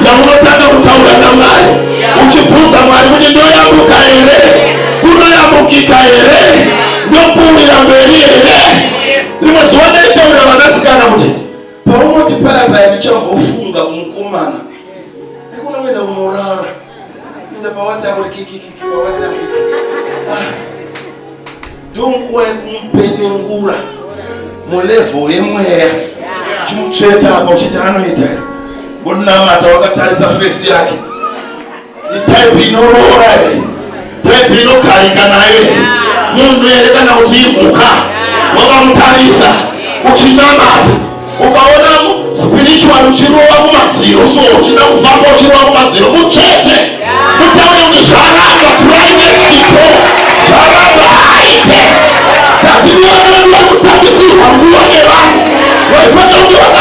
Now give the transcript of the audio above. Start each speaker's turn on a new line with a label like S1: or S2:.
S1: Yaunotanga kutaura naMwari uchibvunza Mwari kuti ndoyambuka here, kunoyambukika here, ndopfuurira mberi here. Rimwe zuva ndaitaurira vanasikana kuti paunoti paya paya ndichambofunga kumukomana, aikona kuenda kunorara, enda paWhatsApp kuti kikikiki paWhatsApp. Ah, ndonguva yekumupenengura mulevel yemweya, chimutsveta apa uchiti anoita here, ngonamata wakatarisa face yake, itype inoroora here, type inogarika nayo here, munhu here kana kuti imhuka. Wakamutarisa uchinamata, ukaona spiritual uchirova kumadziro, so uchida kufamba uchirova kumadziro, mutsvete, mutaure kuti zvaramba, try next door, zvaramba haite. Tatiri vana vedu vari kutambisirwa nguva nevanhu vaifanira kunge.